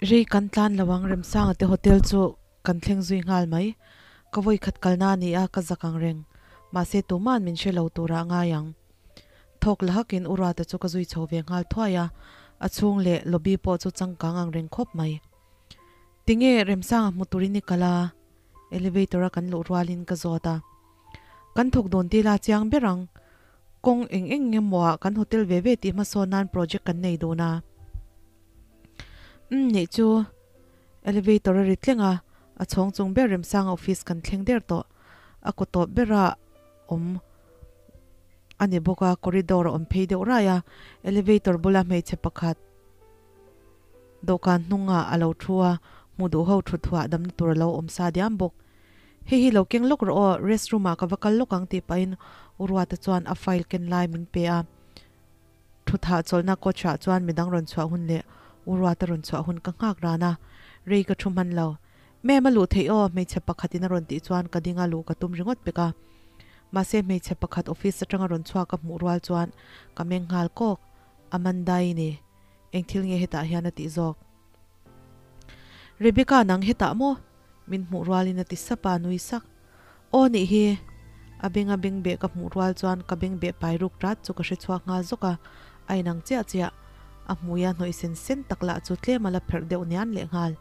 Rei kan tlan lo ang Remsanga te hotel chu kan thleng zui nghal mai. Ka vawi khat kalna a ni a, ka zak ang reng. Mahse tuma'n min hre lo turah a ngai ang. Thawk la hakin u Ruata chu ka zui chho ve nghal thuai a, a chhung leh lobby pawh chu changkang ang reng khawp mai. Tinge Remsanga hmu turin i kal a? Elevator a kan luh rualin ka zawt a. Kan thawk dawn ti la chiang ber ang. Kawng eng eng nge maw ah kan hotel ve ve tih hmasawn nan project kan nei dun a. Umm nih chu. Elevator a ri tleng a, a chhawng chung ber Remsanga office kan thleng der tawh. A kaw tawp bera awm a ni bawk a, corridor a awm phei deuh rai a, elevator bula hmeichhe pakhat dawhkan hnungah a lo thu a, hmu duh ho thut thuah damna tur a lo awm sa diam bawk. Hei hi lo keng lawk rawh aw, rest room ah ka va kal lawk ang tih pahin U Ruata chuan a file ken lai min pe a. Thutha chawlhna coach ah chuan midang rawn chhuah hun leh U Ruata rawn chhuah hun ka nghak ran a, rei ka thu hman lo. Ma'am a luh theih aw, hmeichhe pakhatin a rawn tih chuan ka ding a luh ka tum ringawt pek a. Mahse hmeichhe pakhat office atanga rawn chhuak ka hmuh rual chuan ka meng nghal kawk, Amanda-i ni, eng thil nge hetah hian a tih zawk? Rebecca nang hetah maw? Min hmuh rualin a ti sap a, nui sak. Aw nih hi! A benga bengbeh ka hmuh rual chuan ka bengbeh pai ruk rat chu ka hre chhuak nghal zawk a, a inang chiah chiah. A hmuia hnawih sen sen tak lah chu tlem a la pherh deuh nian leh nghal.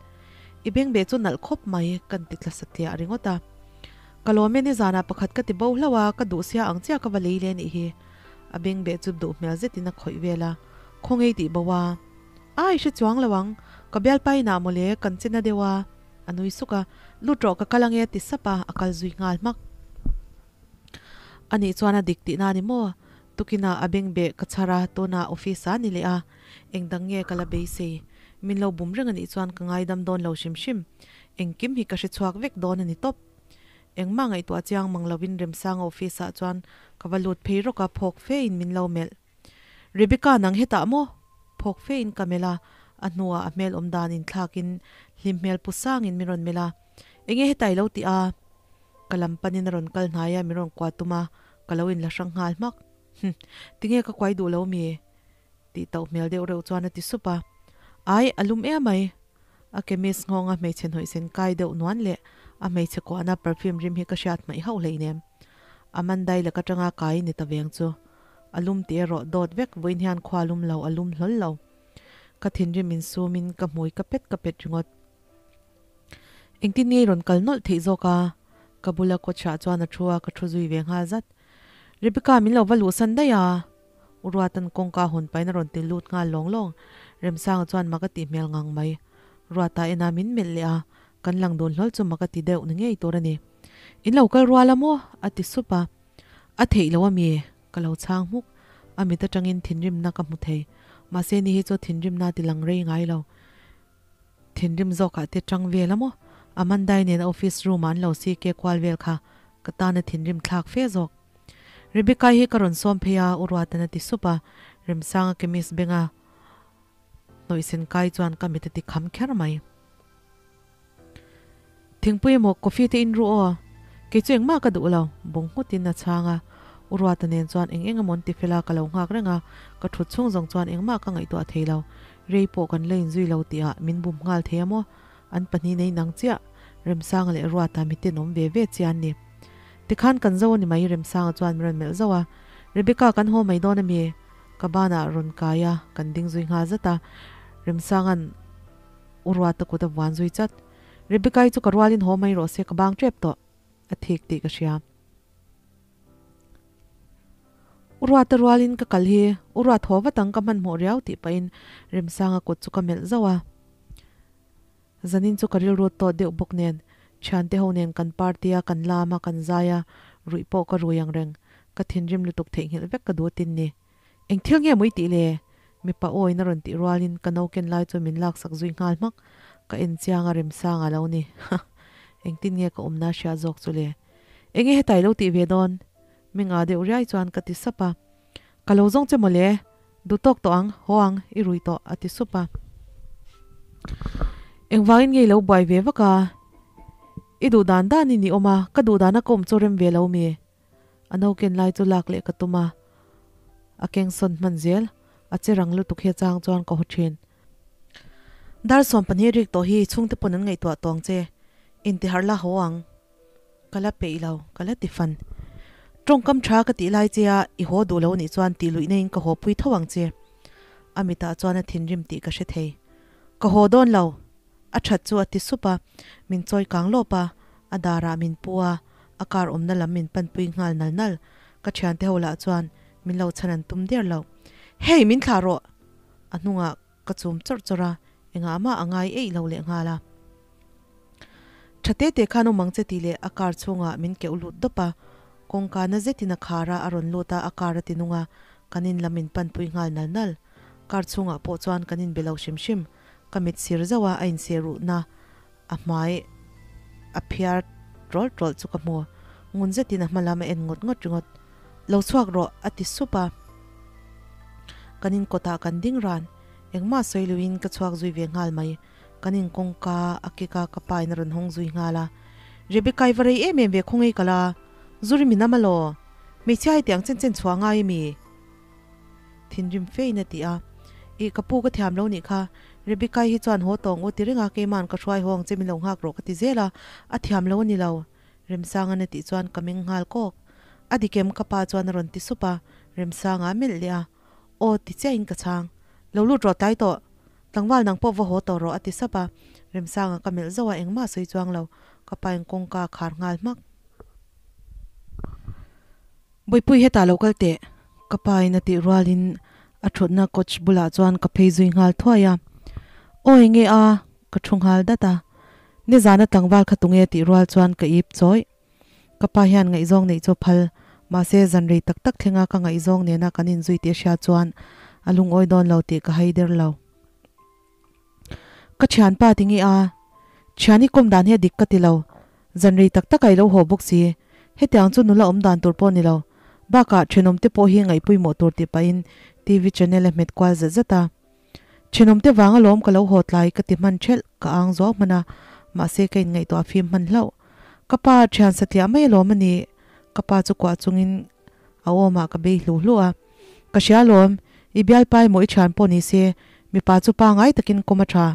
I bengbeh chu nalh khawp mai, kan ti tla satliah ringawt a. Ka lawm e nizanah pakhat ka ti bo hlauh a, ka duh sia ang chiah ka va lei le nih hi. A bengbeh chu duh hmel zetin a khawih vel a, Khawngei tih bo a. Ai hre chuang lo ang, ka bialpa inah mawle kan che na deuh a, a nui suk a, lut rawh ka kal ange ti sap a, a kal zui nghal hmak. A nih chuan a dik tihna a ni maw? Tukinah a beng beh ka chhar a, tunah office ah a ni leh a, eng dang nge ka la beisei? Min lo bum reng a nih chuan ka ngaidam dawn lo hrim hrim, engkim hi ka hre chhuak vek dawn a ni tawp. Engmah ngaihtuah chiang mang lovin Remsanga office ah chuan ka va lut phei rawk a, phawk fe in min lo melh. Rebecca nang hetah maw? Phawk fe in ka melh a, a hnuah a hmel awm dan in thlak in hlim hmel pu sang in min rawn melh a, Enge hetai lo tih a? Ka lam pan in a rawn kal hnai a, min rawn kuah tum a, ka lo in la hrang nghal hmak. Hm, tinge ka kuai duh lo mi? Tih tauh hmel deuh reuh chuan a ti sup a. Ai, a lum em mai. A chemist nghawnga hmeichhe hnawih sen kai deuh nuan leh a hmeichhe kuahna perfume rim hi ka hriat hmaih hauh hleinem. Amandai laka tanga kai ni ta veng chu. A lum tih erawh dawt vek vawiin hian khua lum lo a lum hlawl lo. Ka thinrim insum in ka hmui ka pet ka pet ringawt. Engtin nge i rawn kal nawlh theih zawk a? Ka bula kawchhah chuan a thu a, ka thu zui ve nghal zat. Rebecca min lo va luhsan daih a. U Ruatan kawngka hawn pahin a rawn ti lut nghal lawng lawng. Remsanga chuan mak a tih hmel ngang mai. Ruata ena min melh leh a, kan lang dun hlawl chu mak a ti deuh ni ngei tur a ni. In lo kal rual a maw? a ti sup a. A theih lo a mi? Ka lo chhang hmuk. A mit atangin thinrimna ka hmu thei. Mahse ni hi chu thinrimna ti lang rei ngai lo. Thinrim zawkah te tang vel a maw? Amandai nen a office room ah an lo CK kual vel kha ka tan a thinrim thlak fe zawk. Rebecca hi ka rawn sawm phei a, U Ruatan a ti sup a. Remsanga chemist benga hnawih sen kai chuan ka mit a ti kham kher mai. Thingpui emaw coffee te in ru aw. Kei chu engmah ka duh lo, bawng nghut in a chhang a. U Ruata nen chuan eng eng emaw an ti fel a, ka lo nghak reng a, ka thut chhung zawng chuan engmah ka ngaihtuah thei lo. Rei pawh kan la inzui lo tih ah min bum nghal thei a maw? An pahnih nei nang chiah, Remsanga leh Ruata mi tenawm ve ve chiah an ni. Tikhan kan zo a ni mai, Remsanga chuan min rawn melh zauh a. Rebecca kan haw mai dawn a mi? Ka banah rawn kai a, kan ding zui nghal zat a. Remsanga'n U Ruata kut a vuan zui chat. Rebecca-i chu ka rualin haw mai rawh se, ka bang tep tawh. A thik tih ka hria. U Ruata rualin ka kal hi, U Ruat haw vat ang ka hmanhmawh riau tih pahin Remsanga kut chu ka melh zauh a. Zanin chu ka rilru tawt deuh bawk nen, thiante ho nen kan party a, kan lam a, kan zai a, ruih pawh ka rui ang reng. Ka thinrim lutuk theihnghilh vek ka duh tin ni. Eng thil nge maw i tih le? Mipa awiin a rawn tih rualin ka no ken lai chu min laksak zui nghal hmak. Ka en chiang a Remsanga lo ni. Engtin nge ka awmna hria zawk chu le? Enge hetai lo tih ve dawn? Mi nga deuh riai chuan ka ti sap a. Ka lo zawng che maw le? Duh tawk tawh ang, haw ang, i rui tawh a ti sup a. Engvangin nge i lo buai ve vak a? I duh dan dan in i awm a, ka duh dana ka awm chu rem ve lo mi? A no ken lai chu lak leh ka tum a, a keng sawn hman zel. A che rang lutuk hi a chang chuan ka haw thin. Dar 12 rik tawh hi chhungte pawn an ngaihtuah tawng che, intiharh la haw ang. Ka la peih lo, ka la ti fan. Tawngkam tha ka tih lai che a, i haw duh lo anih chuan tih luihna in ka haw pui tho ang che. A mitah chuan a thinrim tih ka hre thei. Ka haw dawn lo. A that chu a ti sup a, min chawi kang lawp a, a darah min pu a, a car awmna lam min panpui nghal nal nal. Ka thiante ho lah chuan min lo chhan an tum der lo. Hey, min thlah rawh! A hnungah ka chum chawrh chawrh a, engah mah a ngai eih lo leh nghal a. Tha te te khan awm ang che tih leh a car chhungah min keuh lut dawp a, kawngka na zetin a khar a, a rawn lut a, a car a ti nung a, kan in lam min panpui nghal nal nal. Car chhungah pawh chuan kan inbe lo hrim hrim, ka mit sir zauh a, a inseh ruhna a hmai a phiar ṭawlh ṭawlh chu ka hmu. Ngun zetin a hma lam a en ngawt ngawt ringawt. Lo chhuak rawh a ti sup a. Kan in kawtah kan ding ran. Engmah sawi luin ka chhuak zui ve nghal mai. Kan in kawngka a kik a, ka pa in a rawn hawng zui nghal a. Rebecca i va rei em em ve khawngaih ka la. Zuri min am alaw? Hmeichhia heti ang chen chen chhuah ngai ami? Thinrim fe in a ti a. Ih ka pu ka thiam lo nih kha. Rebecca i hi chuan haw tawng u ti reng a, keima'n ka hruai haw ang che min lo nghak rawh ka ti zel a, a thiam lo a ni lo. Remsanga'n a tih chuan ka meng nghal kawk. A dikem ka pa chuan a rawn ti sup a, Remsanga a melh leh a. Aw ti chiahin ka chhang. Lo lut rawh tlai tawh. Tlangval nang pawh va haw tawh rawh a ti sap a. Remsanga ka melh zauh a, engmah a sawi chuang lo. Ka pa in kawngka a khar nghal hmak. Bawihpui hetah lo kal teh. Ka pa in a tih rualin a thutna coach bulah chuan ka phei zui nghal thuai a. Aw enge a? Ka thu nghal dat a. Nizana tlangval kha tunge tih rual chuan ka ip chawih. Ka pa hian ngaihzawng neih chu phal, mahse zan rei tak tak thlenga ka ngaihzawng nena kan inzui tih a hria chuan a lungawi dawn lo tih ka hai der lo. Ka thianpa ti nge a, thian i kawm dan hi a dik ka ti lo, zan rei tak tak a i lo haw bawk si, hetiang chu nula awm dan tur pawh ni lo, bakah thenawmte pawh hi ngaihpawimawh tur tih pahin TV channel a hmet kual zet zet a. Thenawmte vang alawm ka lo haw tlai ka ti hman thelh, ka ang zuau hman a, mahse ka inngaihtuah fim hman hlauh. Ka pa thian satliah mai alawm a ni, ka pa chu kuah chungin a awmah ka bei hlu hlu a. Ka hria alawm, i bialpa emaw i thian pawh ni se, mipa chu pangai takin kawm a tha.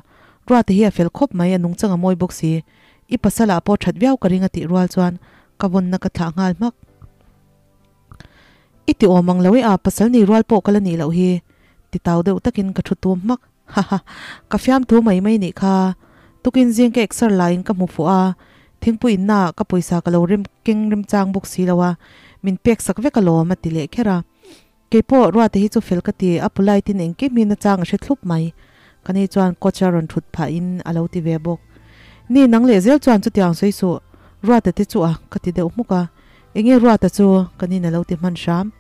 Ruata hi a fel khawp mai, a nungchang a mawi bawk si. I pasalah pawh that viau ka ring a tih rual chuan ka vawnna ka thlah nghal hmak. I ti awm ang lo e a, pasal nei rual pawh ka la nih loh hi, ti tau deuh takin ka thu tum hmak. Haha, ka fiamthu mai mai nih kha. Tukin zing ka exer laiin ka hmu fuh a, thingpui innaah ka pawisa ka lo rem keng remchang bawk si lo a, min pek sak vek alawm a ti leh kher a. Keipawh Ruate hi chu fel ka ti, a polite in engkim hi nachang a hre thlup mai. Ka ni chuan coach a rawn thut phahin a lo ti ve bawk. Ni nang leh zel chuan chutiang sawi suh, Ruata te chu a, ka ti deuh hmuk a. Enge Ruata chu ka nin a lo ti hman hram.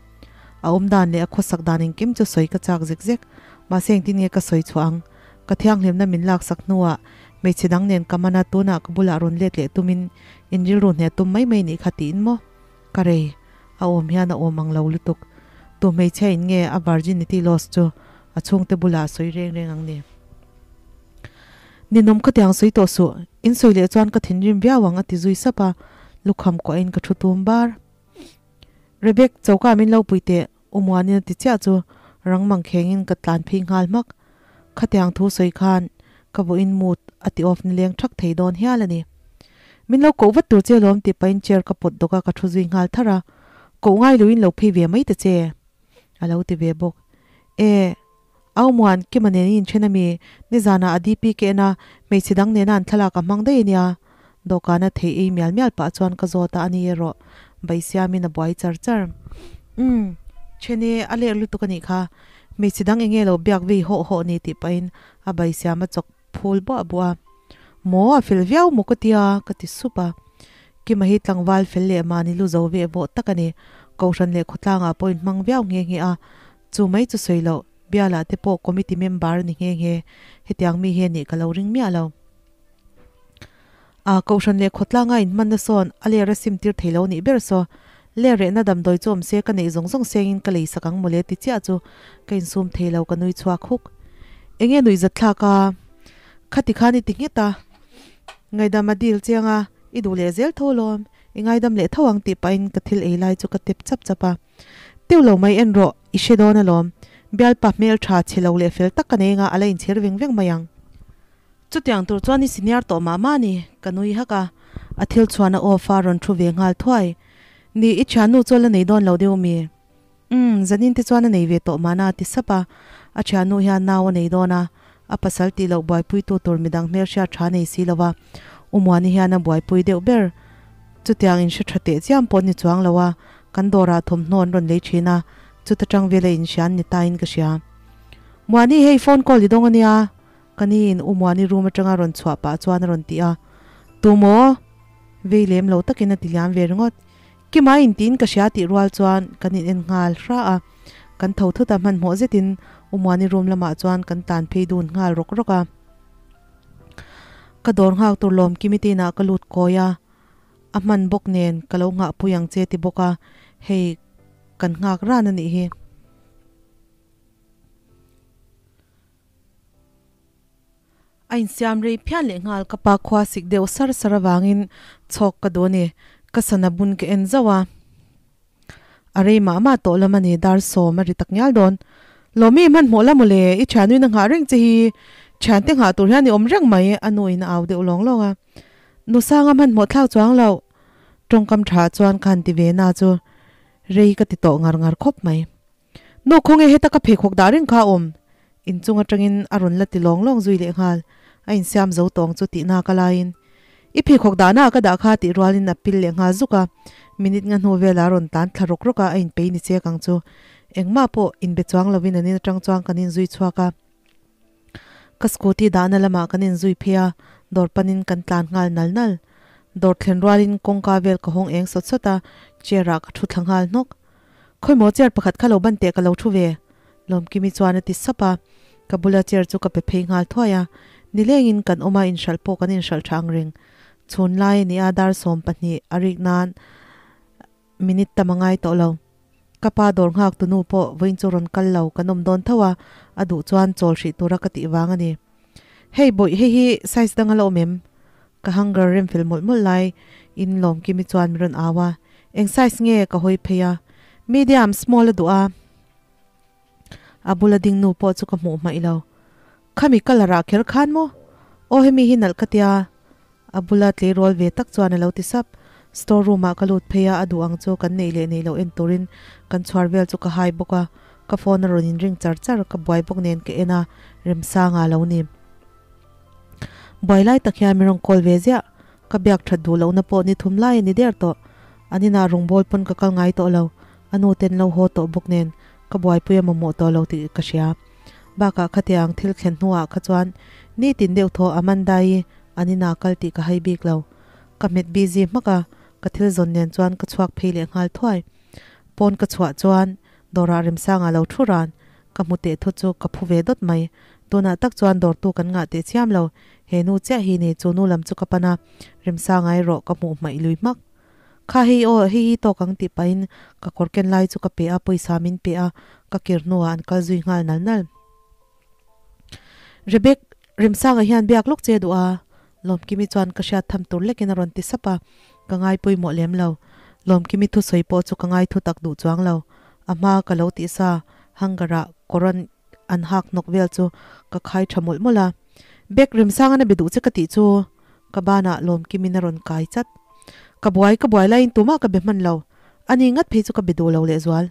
A awm dan leh a khawsak dan engkim chu sawi ka chak zek zek. Mahse engtin nge ka sawi chhuah ang? Ka thianghlimna min laksak hnuah hmeichhe dang nen ka man a, tunah ka bulah rawn let leh tumin in rilru hneh tum mai mai nih kha tiin maw? Ka rei. A awm hian a awm ang lo lutuk. Tu hmeichhia in nge a virginity loss chu a chhungte bulah a sawi reng reng ang ni? Ninawm khatiang sawi tawh suh, in sawi leh chuan ka thinrim viau ang a ti zui sap a, lukham kuahin ka thu tum bar. Rebek, choka min lo pui teh, U Muanin a ti chiah chu rang mang khengin ka tlan phei nghal hmak. Khatiang thu sawi khan ka vawiin mood a ti off nileng thak thei dawn hial a ni. Min lo koh vat tur che lawm tih pahin chair ka pawt dawk a ka thu zui nghal thar a, koh ngai loin lo phei ve mai ta che a lo ti ve bawk. E. Au Muan, Kima nen i inthen ami? Nizanah a DP ka en a, hmeichhe dang nena an thlalak a hmang daih a nia. Dawhkana thei ei mial mial pah chuan ka zawt a, a ni erawh bai siamin a buai char char. Umm, then e, a lek lutuk a nih kha. Hmeichhe dang enge lo biak vei hawh hawh ni tih pahin a bai siam a chawk phul buah buah a. Maw, a fel viau maw ka tia, ka ti sup a. Kima hi tlangval fel leh mahni lu zo veh vawh tak a ni. Kohhran leh khawtlangah pawh inhmang viau nghe nghe a, Chu mai chu sawi loh, bialah te pawh committee member a ni nghe nghe, hetiang mi hi a nih ka lo ring miah lo. A kohhran leh khawtlanga inhmanna sawn a ler a sim tir thei lo nih ber saw, ler rehna damdawi chu awm se ka neih zawng zawng sengin ka lei sak ang mawle ti chiah chu ka insum thei lo ka nui chhuak huk. Enge nuih zat thlak a? Khati khan i ti nghet a, ngaidam a dil chiang a, i duh leh zel tho lawm, i ngaidam leh tho ang tih pahin ka thil ei lai chu ka tep chap chap a. Teuh lo mai en rawh, i hre dawn alawm. Bialpa hmel tha chhe lo leh fel tak ka nei anga a la inchhir veng veng mai ang. Chutiang tur chuan i senior tawh mah mah a ni, ka nui hak a. A thil chhuan a off a rawn thu ve nghal thuai. Ni, i thiannu chu a la nei dawn lo deuh mi? Umm, zanin te chuan a nei ve tawh mahna a ti sap a. A thiannu hian nau a nei dawn a, a pasal tih loh buaipuitu tur midang hmelhriat tha nei si lo va, U Muani hian a buaipui deuh ber. Chutiang in hre tha teh chiam pawh ni chuang lo a, kan dawrah thawmhnaw an rawn lei thin a, chuta tang vela inhria an ni ta in ka hria. Muani hei phone call i dawng a nia, ka ni in U Muani room atanga rawn chhuah pah chuan a rawn ti a, Tu maw? Vei lem lo takin a ti liam ve ringawt. Kima in tiin ka hria tih rual chuan kan in en nghal hra a, kan tho thut a hmanhmawh zetin U Muani room lamah chuan kan tlan phei dun nghal rawk rawk a. Ka dawr nghak tur lawm Kimi te inah ka lut kawi a, a hman bawk nen ka lo nghah pui ang che ti bawk a, hei kan nghak ran a nih hi. A insiam rei phian leh nghal ka pa khua sik deuh sar sar avangin chhawk ka duh a ni, ka sana bun ka en zauh a. A rei mah mah tawh lam a ni, dar sawm a ri tak ngial dawn. Lawmi hmanhmawh la mawle, i thianuin a nghah reng che hi, thiante nghah tur hian i awm reng mai, a nuin a au deuh lawng lawng a. Nu Sanga hmanhmawh thlak chuang loh, tawngkam tha chuan ka han ti ve na chu rei ka ti tawh ngar ngar khawp mai. Nu khawnge heta ka pheikhawk dah reng kha a awm? Inchung atangin a rawn la ti lawng lawng zui leh nghal. A insiam zo tawng chu tihna ka laiin i pheikhawk dahna ka dah kha tih rualin a pil leh nghal zuk a. Minute nga hnu velah a rawn tan thla rawk rawk a, a inpei ni chek ang chu. Engmah pawh inbe chuang lovin an in atang chuan kan inzui chhuak a. Ka scooty dahna lamah kan inzui phei a, dawr panin kan tlan nghal nal nal. Dawr thlen rualin kawngka vel ka hawng eng sawt sawt a, chair ah ka thu thla nghal hnawk. Khawimaw chair pakhat kha lo ban teh ka lo thu ve, Lawmkimi chuan a ti sap a. Ka bula chair chu ka pe phei nghal thuai a. Nilengin kan awm a, inhralh pawh kan inhralh tha ang reng. Chhun lai a ni a, dar 12 a rik nan minute tam a ngai tawh lo. Ka pa dawr nghak tu nu pawh vawiin chu rawn kal lo, kan awm dawn tho a, a duh chuan chawl hrih tura ka tih vang a ni. Hei bawih, hei hi size dang a la awm em? Ka hunger rem fel mawlh mawlh lai in Lawmkimi chuan min rawn au a, eng size nge ka hawi phei a, medium, small a duh a, a bula ding nu pawh chu ka hmuh hmaih lo. Khami colour ah kher khan maw? Aw hemi hi nalh ka tia, a bula tleirawl ve tak chuan a lo ti sap. Store room ah ka lut phei a, a duh ang chu kan neih leh neih loh en turin kan chhuar vel chu ka hai bawk a, ka phone a rawn in ring char char, ka buai bawk nen ka en a, Remsanga a lo ni. Buai lai tak hian min rawn call ve ziah, ka biak that duh lohna pawh ni thum lai a ni der tawh. An inah rawngbâwl pawn ka kal ngai tawh lo, a nu ten lo haw tawh bawk nen ka buaipui a mamawh tawh lo tih ka hria. Bakah khatiang thil thlen hnuah kha chuan nitin deuh thaw Amanda-i an inah kal tih ka hai bik lo. Ka hmet busy hmak a, ka thil zawn nen chuan ka chhuak phei leh nghal thuai. Pawn ka chhuah chuan dawrah Remsanga lo thu ran, Ka hmu teh thu chu ka phu ve dawt mai. Tunah tak chuan dawrtu kan ngah teh chiam lo. He nu chiah hi ni, chu nu lam chu ka pan a, Remsanga erawh ka hmuh hmaih lui hmak. Kha hei aw, hei hi tawk ang tih pahin ka kawr ken lai chu ka pe a, pawisa min pe a, ka kir hnuah an kal zui nghal nal nal. Rebek, Remsanga hian biak lawk che duh a, Lawmkimi chuan ka hriat tham tur lekin a rawn ti sap a, ka ngai pawimawh lem lo. Lawmkimi thusawi pawh chu ka ngai thu tak duh chuang lo. A hma ka lo tih sa, hunger-ah kawr an hak hnawk vel chu ka khai tha mawlh mawlh a. Bek Remsanga na be duh che ka tih chu ka banah Lawmkimi'n a rawn kai chat. Ka buai ka buai laiin tumah ka be hman lo. Ani ngat phei chu ka be duh lo lehzual.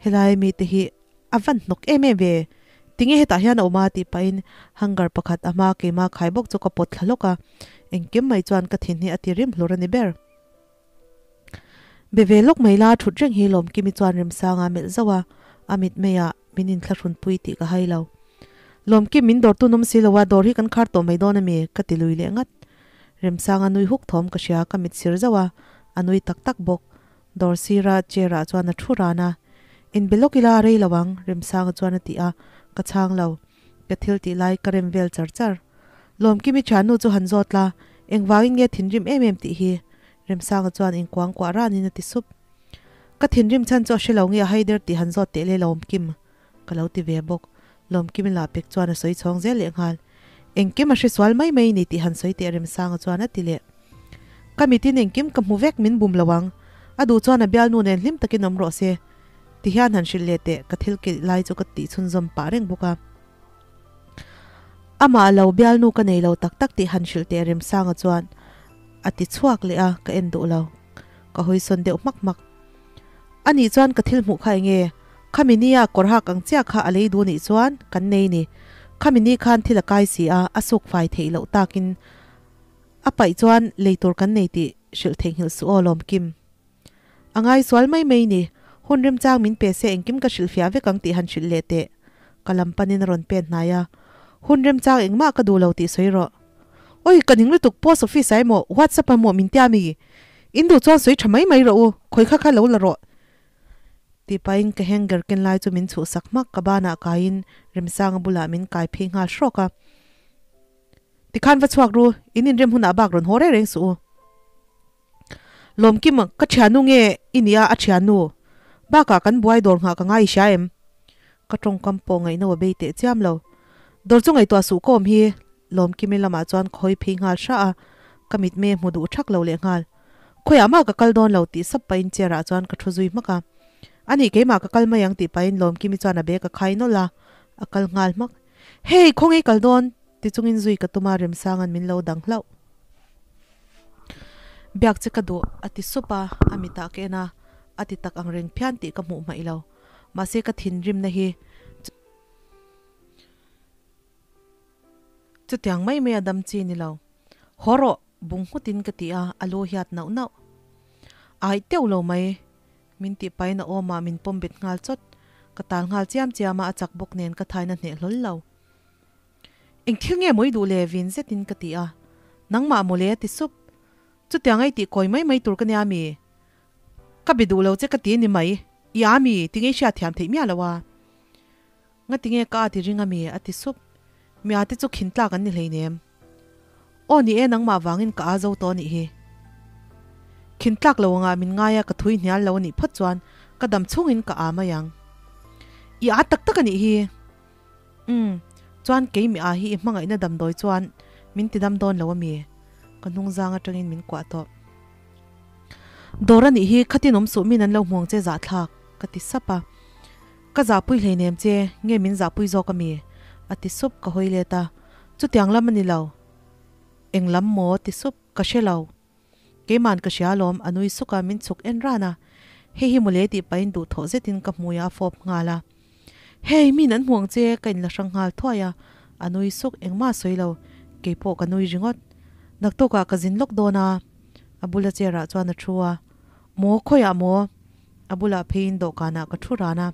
Helai mite hi a van hnawk em em ve. Tinge hetah hian a awm a tih pahin hanger pakhat a hma keimah khai bawk chu ka pawt thla hlawk a. Engkim mai chuan ka thin hi a ti rim hlur a ni ber. Be ve lawk mai la thut reng hi Lawmkimi chuan Remsanga melh zauh a, a mit maiah min inthlahrunpui tih ka hai lo. Lawmkim min dawrtu nawm si lo a, dawr hi kan khar tawh mai dawn a mi? ka ti lui leh ngat. Remsanga nui huk thawm ka hria, ka mit sir zauh a, a nui tak tak bawk. Dawr sira chair ah chuan a thu ran a, Inbe lawk ila a rei lo ang, Remsanga chuan a ti a, ka chhang lo. Ka thil tih lai ka rem vel char char. Lawmkimi thiannu chu han zawt la, engvangin nge thinrim em em tih hi? Remsanga chuan inkuang kuah ranin a ti sup. Ka thinrim chhan chu a hre lo nge a haider tih han zawt teh le Lawmkim? Ka lo ti ve bawk. Lawmkimi lah pek chuan a sawi chhawng zel leh nghal. Engkim a hre sual mai mai ni tih han sawi teh Remsanga chuan a ti leh. Ka mitin engkim ka hmu vek min bum lo ang. A duh chuan a bialnu nen hlim takin awm rawh se. Ti hian han hrilh leh teh ka thil kilh lai chu ka tih chhunzawm pah reng bawk a. Amah lo bialnu ka nei lo tak tak tih han hrilh teh Remsanga chuan a ti chhuak leh a, ka en duh lo. Ka hawisawn deuh hmak hmak. A nih chuan ka thil hmuh kha enge? Khami nia kawr hak ang chiah kha a lei duh nih chuan kan nei ni. Khami ni khan thil a kai si a, a suk fai theih loh takin a paih chuan lei tur kan nei tih hrilh theihnghilh suh aw Lawmkim. A ngai sual mai mai ni. Hun remchang min pe se engkim ka hrilhfiah vek ang tih han hrilh leh teh. Ka lam panin a rawn pen hnai a. Hun remchang engmah ka duh lo tih sawi rawh. Oi, ka ning lutuk post office ah emaw WhatsApp ah emaw min tia mi? In duh chuan sawi tha mai mai rawh u, khawi kha kha lo la rawh. Tih pahin ka hanger ken lai chu min chhuhsak hmak, ka banah kaiin Remsanga bulah min kai phei nghal hrawk a. Tikhan va chhuak ru, in inrem hunah bak rawn haw reng reng suh u. Lawmkim, ka thiannu nge i nia a thiannu? Bakah kan buai dawr nghah ka ngai i hria em? Ka tawngkam pawh ngaihno a bei teh chiam lo. Dawr chu ngaihtuah suh ka awm hi Lawmkimi lamah chuan ka hawi phei nghal hra a, ka mitme hmu duh thak lo leh nghal. Khawiah mah ka kal dawn lo tih sap pahin chair ah chuan ka thu zui hmak a. Anih keimah ka kal mai ang tih pahin Lawmkimi chuan a bag a khai nawlh a, a kal nghal hmak. Hey, khawnge i kal dawn? Ti chungin zui ka tum a, Remsanga'n min lo dang hlauh. Biak che ka duh, a ti sup a, a mitah ka en a, a ti tak ang reng phian tih ka hmuh hmaih lo. Mahse ka thinrimna hi chutiang mai mai a dam chi ni lo. Haw rawh, bung nghutin ka ti a, a lu hiat nauh nauh. Aih teuh lo mai, Min tih pahin a awmah min pawm bet nghal chawt. Ka tal nghal chiam chiam a, a chak bawk nen ka thaina hneh hlawl lo. Eng thil nge mawi duh le? vin zetin ka ti a. Nangmah mawle a ti sup. Chutiang ai tih kawi mai mai tur ka nia mi? Ka be duh lo che ka ti ni mai. I a mi? Ti ngei hriat thiam theih miah lo a. Ngati nge ka a ti ring a mi? a ti sup. Mi a te chu khin tlak an ni hleinem. Aw ni e, nangmah vangin ka a zo tawh anih hi. Khin tlak lo angah min ngai a, ka thui hnial lo anih phawt chuan ka dam chhungin ka a mai ang. I a tak tak anih hi. Umm, chuan kei mi a hi i hmangaihna damdawi chuan min ti dam dawn lo ami? Ka hnungzang atangin min kuah tawh. Dawr anih hi, khatin awm suh min an lo hmuang che zahthlak, ka ti sap a. Ka zahpui hleinem che, nge min zahpui zawk ami? A ti sup, ka hawi let a. Chutiang lam a ni lo. Eng lam maw? Ti sup, ka hre lo. Keiman ka hria alawm, a nui suk a, min chhuk en ran a. Hei hi mawle tih pahin duhthawh zetin ka hmui a fawp nghal a. Hei, min an hmu ang che, ka inla hrang nghal thuai a. A nui suk, engmah a sawi lo. Keipawh ka nui ringawt. Naktukah ka zin lawk dawn a. A bula chair ah chuan a thu a. Maw, khawiah maw? A bulah pheiin dawhkanah ka thu ran a.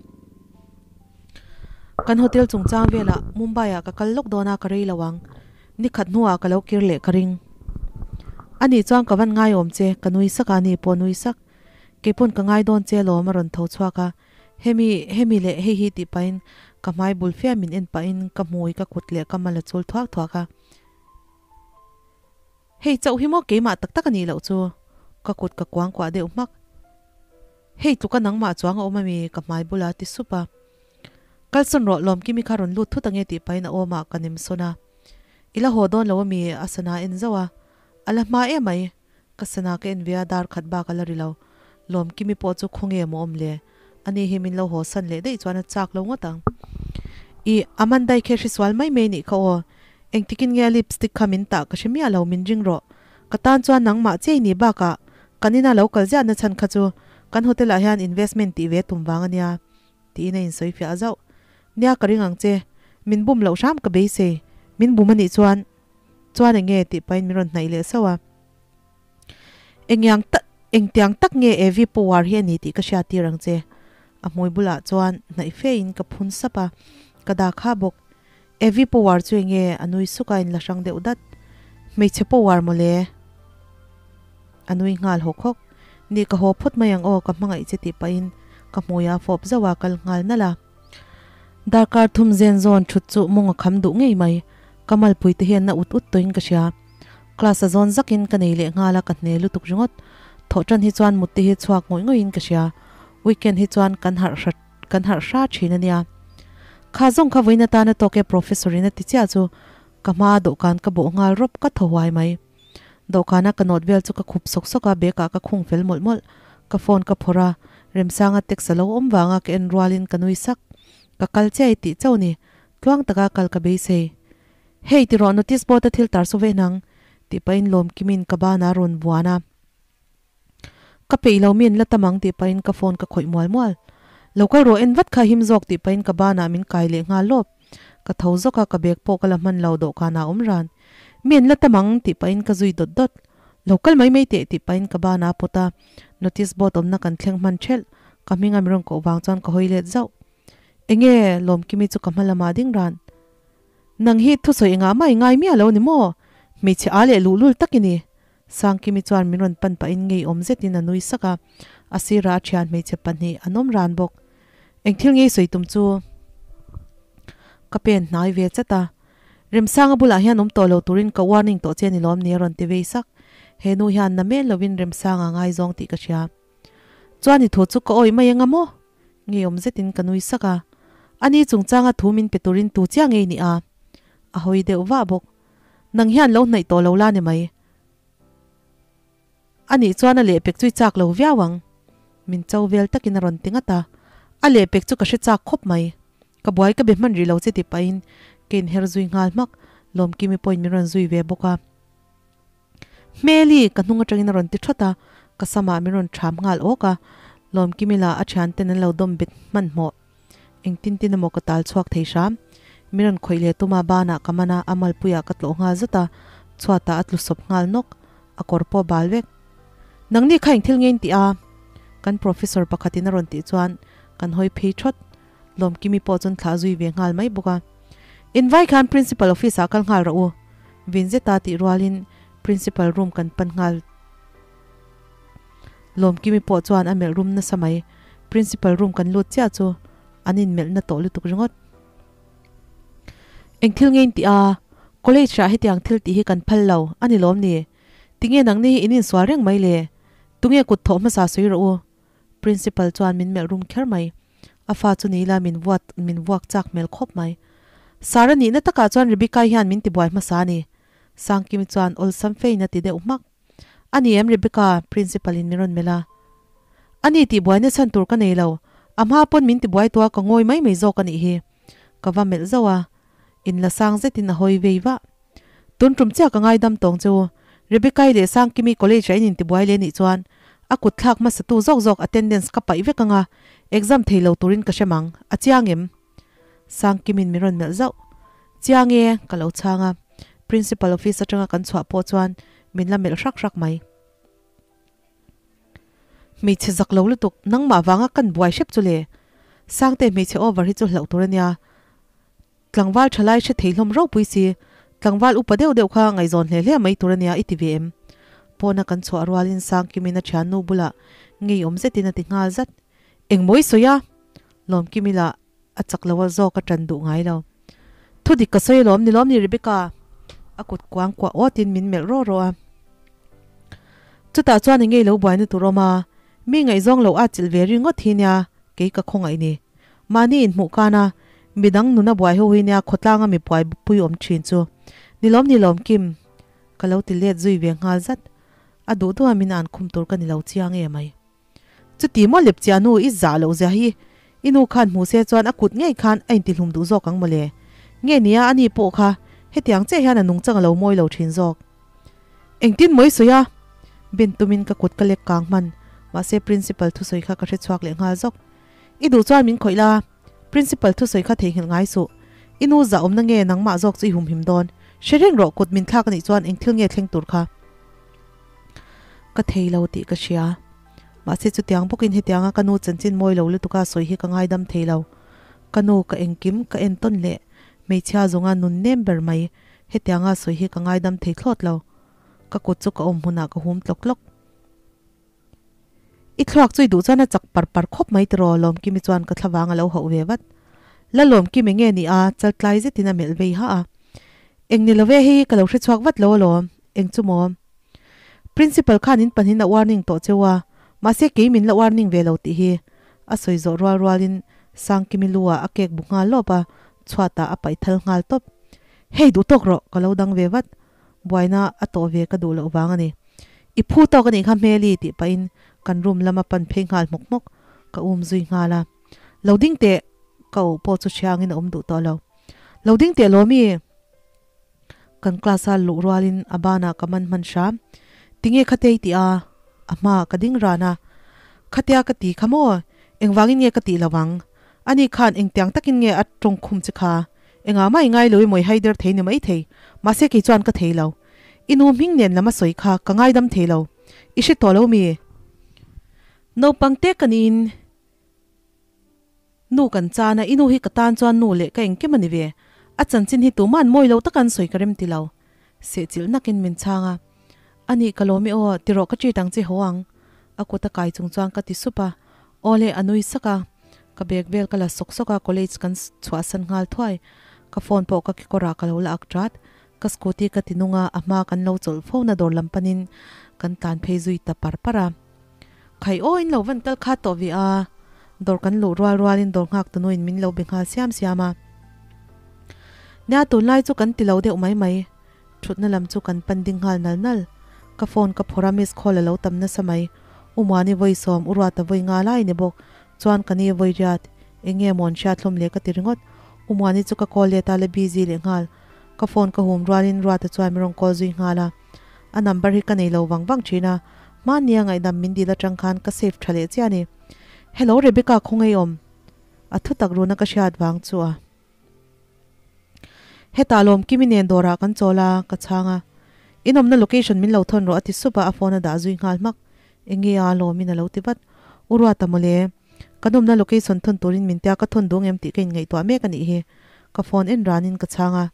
Kan hotel chungchang velah Mumbai-ah ka kal lawk dawn a, ka rei lo ang. Ni khat hnuah ka lo kir leh ka ring. Ani chuan ka van ngaiawm che, ka nui sak a, ani pawh nui sak. Keipawn ka ngai dawn che alawm a rawn tho chhuak a. Hemi, hemi leh hei hi tih pahin ka hmai bul fiam min en pahin ka hmui, ka kut leh ka mal a chul thuak thuak a. Hei chauh hi maw keimah tak tak a nih loh chu? Ka kut ka kuang kuah deuh hmak. Hei tluka nangmah chuang a awm ami? Ka hmai bula ti sup a. Kalsawn rawh Lawmkimi kha rawn lut thut ange tih pahin a awmah ka nem sawn a. I la haw dawn lo ami? A sana a en zauh a. A la hma em mai. Ka sana ka en ve a dar khat bak a la ri lo. Lawmkimi pawh chu khawnge maw awm le? Ani hi min lo haw san leh daih chuan a chak lo ngawt ang. Ih, Amandai khe hrisual mai mai nih kha aw. Engtikin nge a lipstick kha min tah ka hre miah lo, min ring rawh. Ka tan chuan nangmah chiai ni bakah kan ina lo kal ziahna chhan kha chu kan hotel ah hian investment tih ve tum vang ania, tiin a insawi fiah zauh. Nia ka ring ang che, min bum loh hram ka beisei, min bum anih chuan chuan enge tih pahin min rawn hnaih leh sauh a. Engiang tak engtiang tak nge Evi power hi a ni tih ka hriat tir ang che. A hmui bulah chuan hnaih fe in ka phun sap a, ka dak ha bawk. Evi power chu enge a nui suk a in la hrang deuh dat. Hmeichhe power mawle. A nui nghal hawk hawk. Ni ka haw phawt mai ang aw ka hmangaih che tih pahin ka hmui a fawp zauh a kal nghal nalh a. Darkar thum zen zawn thut chu mawng a kham duh ngei mai. Ka malpui te hian na ut ut tawhin ka hria. Class a zawn zakin ka nei leh nghal a ka hne lutuk ringawt. Thawh tan hi chuan mut te hi chhuak ngawih ngawih in ka hria. Weekend hi chuan kan harh hrat kan harh hra thin a nia. Kha zawng kha vawiin atana tawk e Professor in a ti chiah chu ka hma dawhkan ka bawh nghal rawp ka thaw huai mai. Dawhkana ka note vel chu ka khup sawk sawk a, bag ah ka khung fel mawlh mawlh. Ka phone ka phawrh a, Remsanga text a lo awm vanga ka en rualin ka nui sak. Ka kal chiah i tih chauh ni. Tluang taka kal ka beisei. Hei ti rawh notice board a thil tar saw ve nang tih pahin Lawmkimin ka banah a rawn vuan a. Ka peih lo mi an la tam ang tih pahin ka phone ka khawih mual mual. Lo kal rawh en vat kha him zawk tih pahin ka banah min kai leh nghal lawp. Ka tho zawk a ka bag pawh ka la hman lo dawhkanah a awm ran. Mi an la tam ang tih pahin ka zui dawt dawt. Lo kal mai mai teh tih pahin ka banah a pawt a, notice board awmna kan thleng hman thelh. Ka hming a mi rawn koh vang chuan ka hawi let zauh. Enge Lawmkimi chu ka hma lamah ding ran. Nang hi thusawi engah mah i ngai miah lo ni maw? Hmeichhe a leh luhlul tak i ni. Sangkimi chuan min rawn pan pahin ngeiawm zetin a nui sak a, a sirah a thian hmeichhe pahnih an awm ran bawk. Eng thil ngei sawi tum chu ka pen hnai ve chat a, Remsanga bulah hian awm tawh lo turin ka warning tawh che ni lawm ni a rawn ti vei sak. He nu hian na mel lovin Remsanga ngaizawng tih ka hria. Chuan i thu chu ka awih mai anga maw? Ngeiawm zetin ka nui sak a. Ani chungchanga thu min pe turin tu chiah ngei ni a? A hawi deuh vah bawk. Nang hian lo hnaih tawh lo la ni mai. A nih chuan a lehpek chu i chak lo viau ang. Min cho vel takin a rawn ti ngat a. A lehpek chu ka hre chak khawp mai. Ka buai ka be hman rih lo che ti pahin ka inher zui nghal hmak. Lawmkimi pawhin min rawn zui ve bawk a. Hmeli! Ka hnung atangin a rawn ti thawt a, ka samah min rawn ṭham nghal awk a. Lawmkimi lah a ṭhianten an lo dawm bet hmanhmawh. Engtin tin emaw ka tal chhuak thei hram. Min rawn khawih leh tum a, banah ka man a, a malpuiah ka tlawh nghal zat a, chhuatah a tlu sawp nghal nawk. A kawr pawh bal vek. Nangni kha engthil nge in tih a? Kan professor pakhatin a rawn tih chuan kan hawi phei thawt. Lawmkimi pawh chuan thlah zui ve nghal mai bawk a. Invai khan principal office ah kal nghal rawh u. Vin zeta tih rualin principal room kan pan nghal. Lawmkimi pawh chuan a melh rum nasa mai. Principal room kan lut chiah chu an inmelh na tawh lutuk ringawt. Eng thil nge in tih a? College ah hetiang thil tih hi kan phal lo a ni lawm ni? Tinge nangni hi in insual reng mai le? Tunge kut thawh hmasa sawi rawh u? Principal chuan min melh rum kher mai. A fa chu ni ila min vuat min vuak chak hmel khawp mai. Sara nihna takah chuan Rebecca-i hian min tibuai hmasa a ni. Sangkimi chuan awlsam fein a ti deuh hmak. A ni em Rebecca? Principal in min rawn melh a. A ni tih buaina chhan tur ka nei lo. A hma pawn min tibuai tua ka ngawi mai mai zawk a nih hi. Ka va melh zauh a. In la sang zetin a hawi vei vah. Tun tum chiah ka ngaidam tawng che u. Rebecca-i leh Sangkimi college ah in intibuai leh nih chuan a kut thlak hmasa tu zawk zawk attendance ka paih vek anga exam thei lo turin ka hrem ang. A chiang em? Sangkimin min rawn melh zauh. Chiang e, ka lo chhang a. Principal office atanga kan chhuah pawh chuan min la melh hrak hrak mai. Hmeichhe zak lo lutuk, nangmah vanga kan buai hrep chu le. Sangte hmeichhe over hi chu hlauh tur ania. Tlangval thalai hre thei hlawm ropui si, tlangval upa deuh deuh kha ngaihzawn hle hle mai tur ania i ti ve em? Pawna kan chhuah rualin Sangkimin a thiannu bulah ngeiawm zetin a ti nghal zat. Engmaw i sawi a? Lawmkimi lah a chak lo a zawk a tan duh ngai lo. Thu dik ka sawi alawm ni lawm ni Rebecca? A kut kuang kuah awtin min melh rawh rawh a. Chutah chuan engei lo buaina tur awm a, mi ngaihzawng lo at chilh ve ringawt hi nia kei ka khawngaih ni. Mahni inhmuh kan a, midang nuna buai ho hi nia khawtlanga mi buai pui awm thin chu. Ni lawm ni lawm Kim? Ka lo ti let zui ve nghal zat. A duh duh a min an khum tur ka ni lo chiang em ai. Chuti maw lepchiah nu i zah loh zia hi i nu khan hmu se chuan a kut ngei khan a intihlum duh zawk ang mawle. Nge nia a ni pawh kha hetiang chiah hian a nungchang a lo mawi lo thin zawk. Engtin maw i sawi a? Ben tumin ka kut ka lek kang hman, mahse principal thusawi kha ka hre chhuak leh nghal zawk. I duh chuan min khawih la, principal thusawi kha theihnghilh ngai suh. I nu zah awmna nge nangmah zawk chu i humhim dawn? Hre reng rawh kut min thlak anih chuan engthil nge thleng tur kha? Ka thei lo tih ka hria. Mahse chutiang bawkin hetianga ka nu chanchin mawi lo lutuka sawi hi ka ngaidam thei lo. Ka nu ka engkim ka entawn leh hmeichhia zawnga nun nem ber mai hetianga sawi hi ka ngaidam thei thlawt lo. Ka kut chu ka awm hmunah ka hum tlawk tlawk. I thluak chu i duh chuan a chak par par khawp mai tiraw Lawmkimi chuan ka thlavang a lo hauh ve vat. La Lawmkimi nge ni a chaltlai zetin a melh vei ha a. Eng ni lo ve hei hi ka lo hrechhuak vat lo alawm. Eng chu maw? Principal khan in pahnin a warning tawh cheu a, mahse kei min la warning ve lo tih hi. A sawi zawh rual rualin Sangkimi lu ah a kek bu nghal lawp a, chhuatah a paih thal nghal tawp. Hei duh tawk rawh, ka lo dang ve vat. Buaina a tawh ve ka duh loh vang a ni. I phu tawk a nih kha Hmeli tih pahin kan room lama pan phei nghal hmawk hmawk ka um zui nghal a. Lo ding teh! Ka uh pawh chu thiangin a awm duh tawh lo. Lo ding teh Lawmi! Kan class a luh rualin a banah ka man hman hram. Tinge khatei tih a? A hmaah ka ding ran a. Khatia ka ti kha maw? Engvangin nge ka tih lo ang? Ani khan engtiang takin nge a tawngkhum che kha? Engah mah i ngai lo i mawi hai der thei ni mai thei. Mahse kei chuan ka thei lo. I nu hming nen lam a sawi kha ka ngaidam thei lo. I hre tawh lo mi? Naupang te ka niin Nu kan chan a, i nu hi ka tan chuan nu leh ka engkim a ni ve. A chanchin hi tuma'n mawi lo taka an sawi ka rem ti lo. Sehchilh nakin min chhang a. A nih ka lawm i aw, ti rawh ka treat ang che haw ang. A kut a kai chung chuan ka ti sup a. Aw le, a nui sak a. Ka bag vel ka la sawk sawk a, college kan chhuahsan nghal thuai. Ka phone pawh ka kekawrah ka lo la ak tat. Ka scooty ka ti nung a, a hma kan lo chawlh fo na dawr lam panin kan tlan phei zui ta par par a. Khai aw in lo van kal kha tawh ve a, dawr kan luh rual rual in dawr nghak tunu in min lo be nghal siam siam a. Nia tunlai chu kan ti lo deuh mai mai, thutna lam chu kan pan ding nghal nal nal. Ka phone ka phawrh a miss call a lo tam nasa mai, U Muani vawi sawm, U Ruata vawi nga lai ni bawk, chuan ka ni vawi riat, eng nge mawn hriat hlawm le ka ti ringawt. U Muani chu ka call let a la busy leh nghal, ka phone ka hum rual in Ruata chuan min rawn call zui nghal a. A number hi ka nei lo vang vang thin a, hmannia ngaihdam min dil atang khan ka save tha leh chiah a ni. Hello Rebecca khawngaih awm? A thu tak runa ka hriat vang chu a. Hetah lawm Kimi nen dawrah kan chawl a, ka chhang a. In awmna location min lo thawn rawh a ti sup a, a phone a dah zui nghal hmak. Enge a lawmin a lo ti vat. U Ruata mawle, kan awmna location thawn turin min tia ka thawn duh ngem tih ka inngaihtuah mek a nih hi. Ka phone en ranin ka chhang a.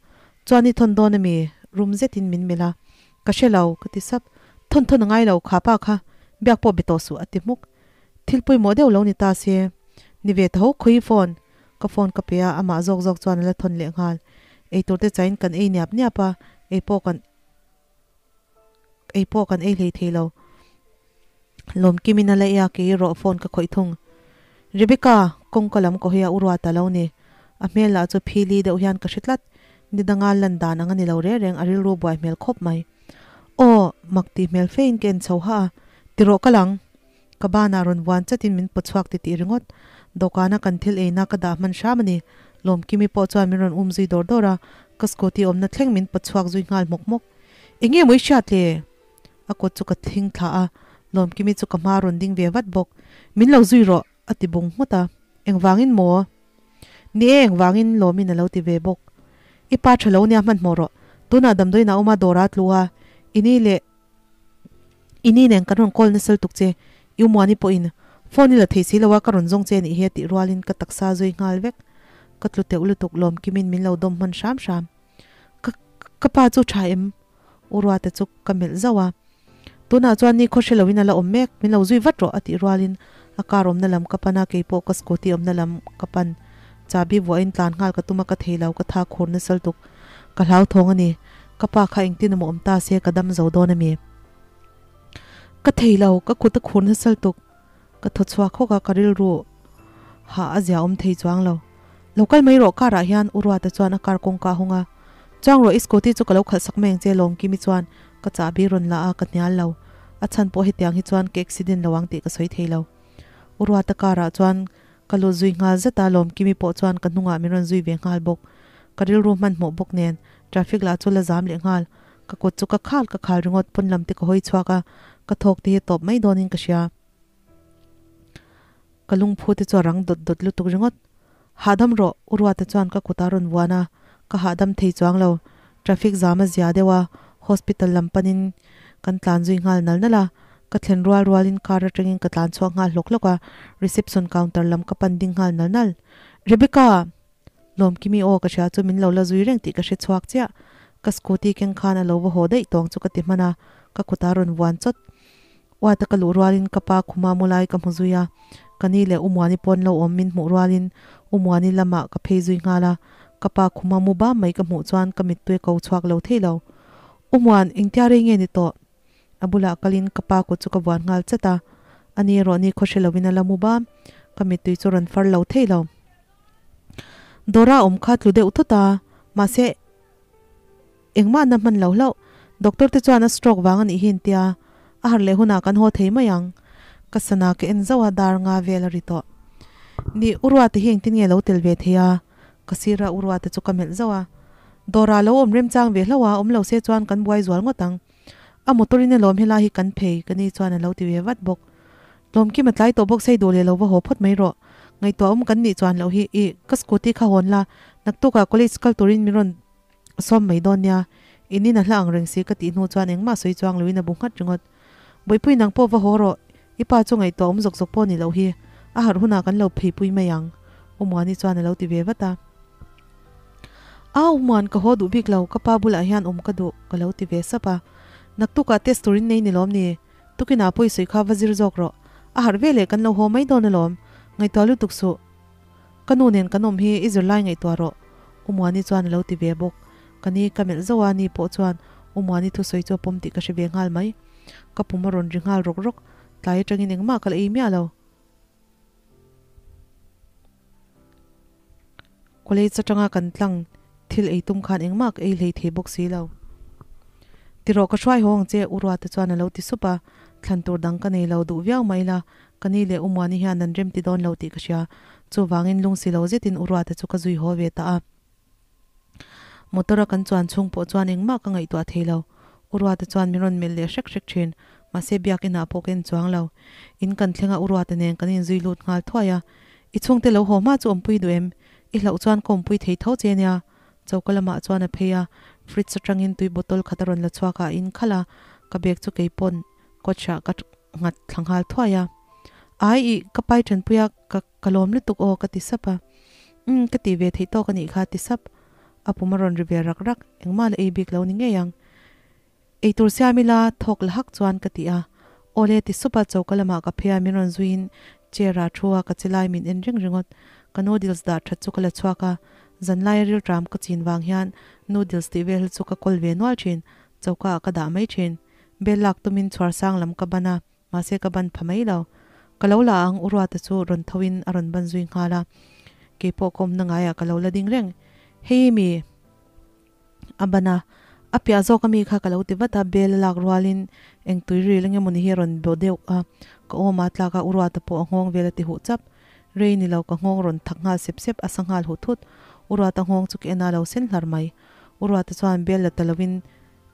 Chuan i thawn dawn ami? Rum zetin min melh a. Ka hre lo, ka ti sap. Thawn thawn a ngai lo, kha pa kha biak pawh be tawh suh, a ti hmuk. Thil pawimawh deuh lo ni ta se. Ni ve tho, khawi phone? Ka phone ka pe a, amah zawk zawk chuan a la thawn leh nghal. Eitur te chain kan ei niap niap a, ei pawh kan ei pawh kan ei hlei thei lo. Lawmkimin a la ei a, kei erawh phone ka khawih thung. Rebecca, kawngka lam ka hawi a, u Ruata lo ni. A hmel lah chu phili deuh hian ka hre tlat. Ni danga lan dan ang a ni lo reng reng, a rilru buai hmel khawp mai. Aw, mak tih hmel fein ka en chho ha a, Ti rawh ka lang. Ka banah rawn vuan chatin min pawt chhuak titih ringawt. Dawhkana kan thil eina ka dah hman hram a ni. Lawmkimi pawh chuan min rawn um zui dawr dawr a, ka scooty awmna thleng min pawt chhuak zui nghal hmawk hmawk. Enge maw i hriat le? A kut chu ka thing thla a, Lawmkimi chu ka hma rawn ding ve vat bawk. Min lo zui rawh, a ti bung nghut a. Engvangin maw? Ni e, engvangin? Lawmin a lo ti ve bawk. I pa tha lo nia hmanhmawh rawh. Tunah damdawiin a awm a, dawr a tlu a. I ni leh i ni nen kan rawn call nasal tuk che. I Umuani pawhin phone i la thei si lo a, ka rawn zawng che nih hi a tih rualin ka taksa zui nghal vek. Ka tlu teuh lutuk, Lawmkimin min lo dawm hman hram hram. Ka ka pa chu tha em? U Ruata chu ka melh zauh a, Tunah chuan ni khaw hre loin a la awm mek, min lo zui vat rawh a tih rualin a car awmna lam ka pan a, keipawh ka scooty awmna lam ka pan. Chabi vuahin tlan nghal ka tum a, ka thei lo, ka tha khur nasal tuk. Ka hlauthawng a ni, ka pa kha engtin emaw awm ta se ka dam zo dawn a mi? Ka thei lo, ka kut a khur nasal tuk. Ka thaw chhuak hawk a, ka rilru hah a zia awm thei chuang lo. Lo kal mai rawh car ah hian U Ruata chuan a car kawngka a hawng a. Chuang rawh i scooty chu ka lo khalh sak mai ang che Lawmkimi chuan ka chahbi rawn la a, ka hnial lo. A chhan pawh hetiang hi chuan ka accident lo ang tih ka sawi thei lo. U Ruata car ah chuan ka lut zui nghal zet a, Lawmkimi pawh chuan ka hnungah min rawn zui ve nghal bawk. Ka rilru hmanhmawh bawk nen traffic lah chu la zam leh nghal. Ka kut chu ka khal ka khal ringawt pawn lam te ka hawi chhuak a, ka thawk te hi tawp mai dawnin ka hria. Ka lungphu te chu a rang dawt dawt lutuk ringawt. Hahdam rawh, U Ruata chuan ka kut a rawn vuan a, ka hahdam thei chuang lo. Traffic zam a zia deuh a, hospital lam panin kan tlan zui nghal nal nal a. Ka thlen rual rualin car atangin ka tlan chhuak nghal hlawk hlawk a, reception counter lam ka pan ding nghal nal nal. Rebecca! Lawmkimi aw ka hria chu min lo la zui reng tih ka hre chhuak chiah. Ka scooty keng khan a lo va haw daih tawng chu ka ti hman a, ka kutah a rawn vuan chawt. Uata ka luh rualin ka pa khuma mu lai ka hmu zui a, ka ni leh U Muani pawn lo awm min hmuh rualin U Muani lamah ka phei zui nghal a, ka pa khuma mu bam mai ka hmuh chuan ka mittui ko chhuak lo thei lo. U Muan, engtia rei nge ni tawh? A bulah kalin ka pa kut chu ka vuan nghal chat a, ani erawh ni khaw hre lovin a la mu bam, ka mittui chu rawn far lo thei lo. Dawra awm kha tlu deuh thut a, mahse engmah na hman lo hlauh. Doctor te chuan a stroke vang a nih hi an tia, a harh leh hunah kan haw thei mai ang. Ka sana ka en zauh a, dar nga vel a ri tawh. Ni, U Ruata hi engtin nge lo tel ve thei a? Ka sira U Ruata chu ka melh zauh a. Dawrah lo awm remchang ve hlauh a, awm lo se chuan kan buai zual ngawt ang. A motor in alawm helai hi kan phei, ka ni chuan a lo ti ve vat bawk. Tlawmkim a tlai tawh bawk sei duh leh lo va haw phawt mai rawh. Ngaihtuah awm kan nih chuan loh hi, ih, ka scooty kha hawn la, naktukah college kal turin min rawn sawm mai dawn nia. In in a hla ang reng si ka tih hnu chuan engmah sawi chuang loin a bu nghat ringawt. Bawihpui nang pawh va haw rawh, i pa chu ngaihtuah awm zawk zawk pawh ni loh hi, a harh hunah kan lo pheipui mai ang, U Muani chuan a lo ti ve vat a. A, U Muan ka haw duh bik lo, ka pa bulah hian awm ka duh, ka lo ti ve sap a. Naktukah test turin nei ni lawm ni? Tukinah pawh i sawi kha va zir zawk rawh. A harh veleh kan lo haw mai dawn alawm, ngaihtuah lutuk suh. Ka nu nen kan awm hi i zirlai ngaihtuah rawh, U Muani chuan a lo ti ve bawk. Ka ni ka melh zauh a, ni pawh chuan U Muani thusawi chu a pawm tih ka hre ve nghal mai. Ka pum a rawn ri nghal rawk rawk, tlai atangin engmah ka la ei miah lo. College atanga kan tlang thil ei tum khan engmah ka ei hlei thei bawk si lo. Tirawh ka hruai haw ang che, U Ruata chuan a lo ti sup a, thlan tur dang ka nei lo duh viau mai la, Ka ni leh U Muani hian an remti dawn lo tih ka hria. Chuvangin lungsi lo zetin U Ruata chu ka zui haw ve ta a. Motor a kan chuan chhung pawh chuan engmah ka ngaihtuah thei lo. U Ruata chuan min rawn melh leh hrek hrek thin. Mahse biakinah pawh ka en chuang lo. In kan thleng a U Ruata nen kan inzui lut nghal thuai a. I chhungte lo haw hma chu awmpui duh em? I hlauh chuan ka awmpui thei tho che nia. Choka lamah chuan a phei a, fridge atangin tui bottle khat a rawn la chhuak a, a in khalh a. Ka bag chu keipawn Kawchah ka nghat thla nghal thuai a. Ai ih, ka pai ṭanpui a, ka ka lawm lutuk aw ka ti sap a. Umm, ka tih ve theih tawk a nih kha ti sap. A pum a rawn ri ve rak rak, engmah la ei bik lo ni ngei ang. Eitur siam ila thawk la hak chuan ka ti a. Aw le ti sup a, choka lamah ka phei a, min rawn zuiin chair ah thu a, ka che lai min en reng ringawt. Ka noodles dah ṭhat chu ka la chhuak a, zanlaia rilṭam ka chin vang hian noodles tih vel hi chu ka kawl ve nual ṭhin, choka ah ka dah mai ṭhin. Bel lak tumin chhuar sang lam ka ban a, mahse ka ban pha mai lo. Ka lo la ang, U Ruata chu rawn tho in a rawn ban zui nghal a. Keipawh ka awmna ngaiah ka lo la ding reng. Hei mi a ban a, a piah zawk ami kha ka lo ti vat a, bel a lak rualin eng tui ril eng emawni hi a rawn bawh deuh a, ka awm a tlak a, U Ruata pawh a nghawng vel a ti huh chap. Rei ni lo ka nghawng rawn thak nghal sep sep, a sa nghal huh thut. U Ruata nghawng chu ka en a, lo sen hlar mai. U Ruata chuan bel la ta lovin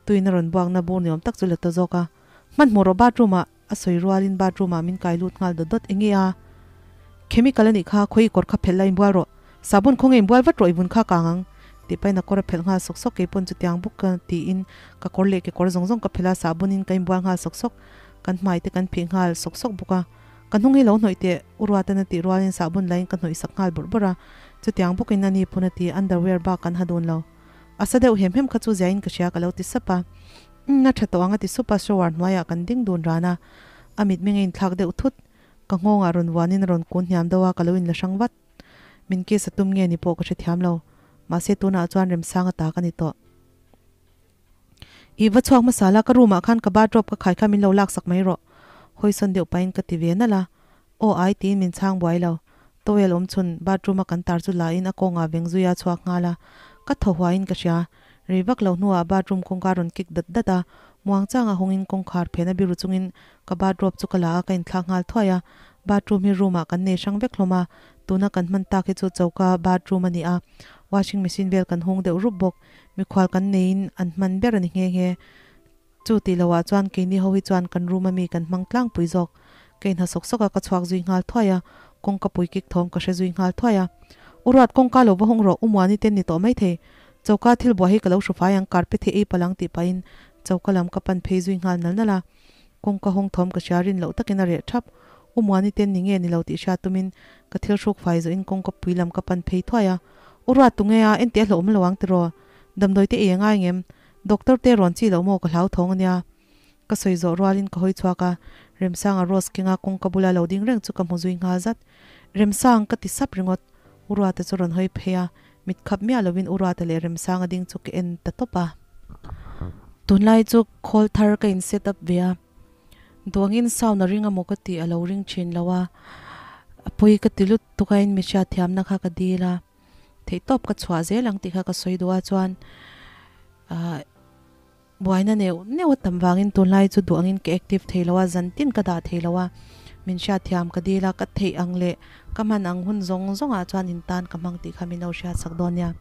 Tuin a rawn buakna bur ni awm tak chu la ta zawk a. Hmanhmawh rawh bathroom ah a sawi rualin bathroom ah min kai lut nghal dawt dawt. Enge a? Chemical a nih kha, khawi i kawr kha phelh la inbual rawh. Sabun khawnge inbual vat rawh i vun kha kang ang. Tih pahin a kawr a phelh nghal sawk sawk keipawn chutiang bawk ka tiin ka kawr leh kekawr zawng zawng ka phelh a, sabun in ka inbual nghal sawk sawk. Kan hmai te kan phih nghal sawk sawk bawk a. Ka hnung hi lo hnawih teh U Ruatan a tih rualin sabun lain ka hnawih sak nghal bawrh bawrh a. Chutiang bawkin a ni pawn a ti, underwear bak kan ha dun lo. A sa deuh hem hem kha chu ziain ka hria ka lo ti sap a. Umm a tha tawh ang a ti sup a, shower hnuaiah kan ding dun ran a. A mitmeng a inthlak deuh thut. Ka nghawngah rawn vuanin a rawn kun hniam deuh a, ka lo inla hrang vat. Min kiss a tum nge ni pawh ka hrethiam lo. Mahse tunah chuan Remsanga ta ka ni tawh. Ih va chhuak hmasa la, ka room ah khan ka bathrobe ka khai kha min lo laksak mai rawh. Hawisawn deuh pahin ka ti ve nalh a. Aw ai tiin min chhang buai lo. Towel awm chhun bathroom a kan tar chu la in a kawngah veng zui a chhuak nghal a. Ka thaw huai in ka hria. Rei vak lo hnuah bathroom kawngka rawn kik dat dat a. Muang changa hawng in kawngkhar phen a biru chungin ka bathrobe chu ka la a ka inthlak nghal thuai a. Bathroom hi room ah kan nei hrang vek hlawm a. Tuna kan hman tak hi chu choka bathroom a ni a. Washing machine vel kan hung deuh rup bawk. Mikhual kan neiin an hman ber a ni nghe nghe. Chu tih loh ah chuan keini ho hi chuan kan room ami kan hmang tlangpui zawk. Ka inha sawk sawk a, ka chhuak zui nghal thuai a, kawngka pui kik thawm ka hre zui nghal thuai a. U Ruat, kawngka lo va hawng rawh, U Muani ten ni tawh maithei. Choka thil buai hi ka lo hru fai ang, carpet hi ei palh ang tih pahin choka lam ka pan phei zui nghal nal nal a. Kawngka hawng thawm ka hria rin loh takin a reh thap. U Muani ten ni nge ni lo tih hria tumin ka thil hruk fai zawhin kawngka pui lam ka pan phei thuai a. U Ruat, tunge a, enteh a hlauhawm lo ang tiraw? Damdawi te ei a ngai ngem? Doctor te rawn chi loh maw ka hlau thawng ania. Ka sawi zawh rualin ka hawi chhuak a, Remsanga rose kenga kawngka bula lo ding reng chu ka hmu zui nghal zat. Remsang! ka ti sap ringawt. U Ruata chu rawn hawi phei a, mit khap miah lovin U Ruata leh Remsanga ding chu ka en ta tawp a. Tunlai chu khawl thar ka in set up ve a, duangin sound a ring amaw ka tih a lo ring thin lo a, a pawi ka ti lut tuk a in mi hriatthiamna kha ka dil a. Theihtawp ka chhuah zel ang tih kha ka sawi duh a chuan ahh buaina neuh neuh a tam vangin tunlai chu duh angin ka active thei lo a, zan tin ka dah thei lo a, min hriatthiam ka dil a, ka theih ang leh ka hman ang hun zawng zawngah chuan in tan ka hmang tih kha min lo hriatsak dawn nia.